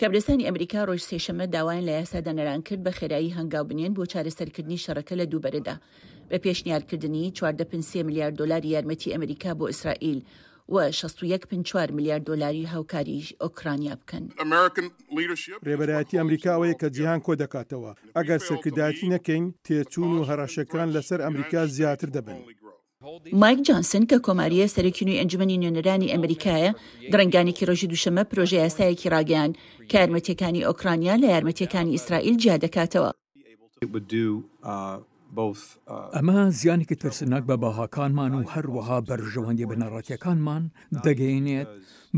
کاربەدەستانی ئەمریکا ڕۆژ سێشەممە داوایان لە یاسادانەران کرد بە خێرایی هەنگاو بنێن بۆ چارەسەرکردنی شەڕەکە لە دوو بەرەدا بە پێشنیارکردنی 14.3 ملیار دۆلاری یارمەتی ئەمریکا بۆ ئیسرائیل و 61.4 ملیار دۆلاری هاوکاری ئۆکرانیا بکەن. رێبەرایەتی ئەمریکا ئەوەیە کە جیهان کۆدەکاتەوە. ئەگەر سەرکردایەتی نەکەین، تێچوون و هەڕەشەکان لەسەر ئەمریکا زیاتر دەبن. مایک جانسن کە کۆمارییە سەرۆکی نوێی ئەنجومەنی نوێنەرانی ئەمریکایە، درەنگانێکی ڕۆژی دووشەممە پرۆژەیاسایەکی ڕاگەیاند کە یارمەتییەکانی ئۆکرانیا لە یارمەتییەکانی ئیسرائیل جیا دەکاتەوە. ئەمە زیانێکی ترسناک بە بەهاکانمان و هەروەها بەرژەوەندیە بنەڕەتیەکانمان دەگەیەنێت،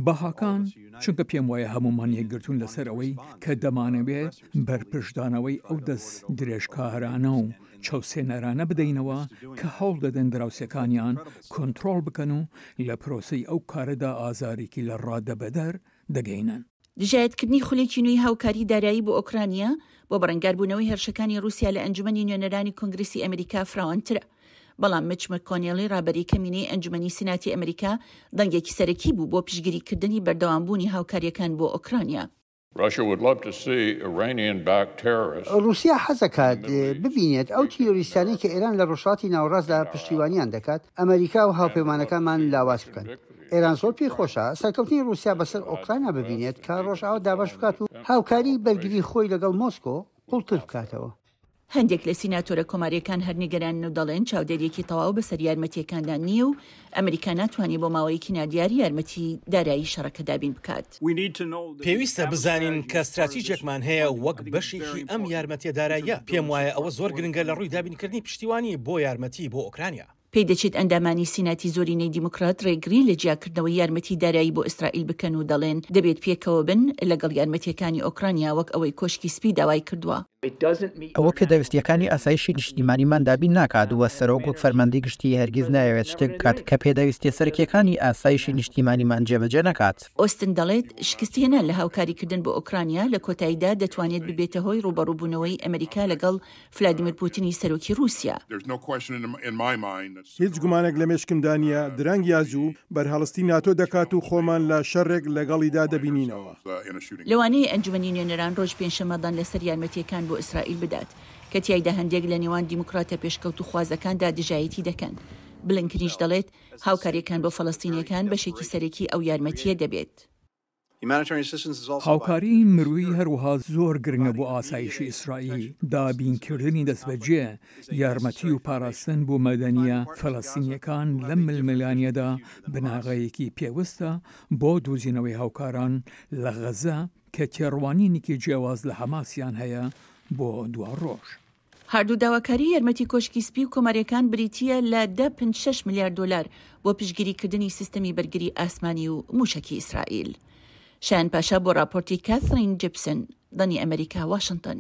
بەهاکان، چونکە پێم وایە هەموومان یەکگرتوون لەسەر ئەوەی کە دەمانەوێت بەرپرچدانەوەی ئەو دەستدرێژکارانە و چەوسێنەرانە بدەینەوە کە هەوڵ دەدەن دراوسێکانیان کۆنترۆڵ بکەن و لە پرۆسەی ئەو کارەدا ئازارێکی لە ڕادەبەدەر دەگەینن. دژایەتکردنی خولێکی نوێی هاوکاری دارایی بۆ ئۆکرانیا بۆ بەرەنگاربوونەوەی هێرشەکانی ڕووسیا لە ئەنجومەنی نوێنەرانی کۆنگرسی ئەمریکا فراوانترە. بەڵام مچ مککۆنێڵی ڕابەری کەمینەی ئەنجومەنی سیناتی ئەمریکا دەنگێکی سەرەکی بوو بۆ پشتگیریکردنی بەردەوامبوونی هاوکارییەکان بۆ ئۆکرانیا. ڕووسیا حەزدەکات ببینێت ئەو تیرۆریستانەی کە ئێران لە ڕۆژهەڵاتی ناوەڕاستدا پشتیوانیان دەکات، ئەمەریکا و هاوپەیمانەکانمان لاواز بکەن. ئێران زۆر پێی خۆشە سەرکەوتنی ڕووسیا بەسەر ئۆکراینا ببینێت کە ڕۆژئاوا دابەش بکات و هاوکاریی بەرگری خۆی لەگەڵ مۆسکۆ قووڵتر بکاتەوە. هەندێک لە سیناتۆرە کۆمارییەکان هەر نیگەرانن و دەڵێن چاودێرییەکی تەواو بەسەر یارمەتییەکاندا نییە و ئەمریکا ناتوانێت بۆ ماوەیەکی نادیار یارمەتی دارایی شەڕەکە دابین بکات. پێویستە بزانین کە ستراتیجێکمان هەیە وەک بەشێکی ئەم یارمەتییە داراییە، پێموایە ئەوە زۆر گرنگە لە ڕووی دابینکردنی پشتیوانی بۆ یارمەتی بۆ ئۆکرانیا. پێدەچێت ئەندامانی سیناتی زۆرینەی دیموکرات ڕێگری لە جیاکردنەوەی یارمەتی دارایی بۆ ئیسرائیل بکەن و دەڵێن دەبێت پێکەوە بن لەگەڵ یارمەتییەکانی ئۆکرانیا وەک ئەوەی کۆشکی سپی داوای کردووە. ئەوە پێداویستییەکانی ئاسایشی نیشتیمانیمان دابین ناکات و سەرۆک وەک فەرماندەی گشتی هەرگیز نایەوێت شتێک بکات کە پێداویستییە سەرەکییەکانی ئاسایشی نیشتیمانیمان جێبەجێ نەکات. ئۆستن دەڵێت، شکستهێنان لە هاوکاریکردن بۆ ئۆکرانیا لە کۆتاییدا دەتوانێت ببێتە هۆی ڕووبەڕووبوونەوەی ئەمریکا لەگەڵ فلادیمیر پوتنی سەرۆکی ڕووسیا. هیچ گومانێک لە مێشکمدا نییە، درەنگ یا زوو، بەرهەڵستی ناتۆ دەکات و خۆمان لە شەڕێک لەگەڵیدا دەبینینەوە. لەوانەیە ئەنجومەنی نوێنەران ڕۆژ پێنجشەممە دەنگ لەسەر یارمەتییەکان بۆ ئیسرائیل بدات، کە تیایدا هەندێک لە نێوان دیموکراتە پێشکەوتووخوازەکاندا دژایەتی دەکەن. بلینکنیش دەڵێت، هاوکارییەکان بۆ فەلەستینییەکان بەشێکی سەرەکی ئەو یارمەتییە دەبێت. هاوکاریی مرۆیی هەروەها زۆر گرنگە بۆ ئاسایشی ئیسرائیل، دابینکردنی دەستبەجێ یارمەتی و پاراستن بۆ مەدەنییە فەلەستینییەکان لەم ململانییەدا بناغەیەکی پێوستە بۆ دۆزینەوەی هاوکاران لە غەزە کە تێڕوانینێکی جیاواز لە حەماسیان هەیە بۆ دواڕۆژ. هەردوو داواکاری یارمەتی کۆشکی سپی و کۆمارییەکان بریتییە لە دە پنج شەش ملیار دۆلار بۆ پشتگیریکردنی سیستەمی بەرگری ئاسمانی و مووشەکی ئیسرائیل. شایان پاشا بۆ ڕاپۆرتی کاثرین جیپسن، دەنگی ئەمەریکا، واشنتن.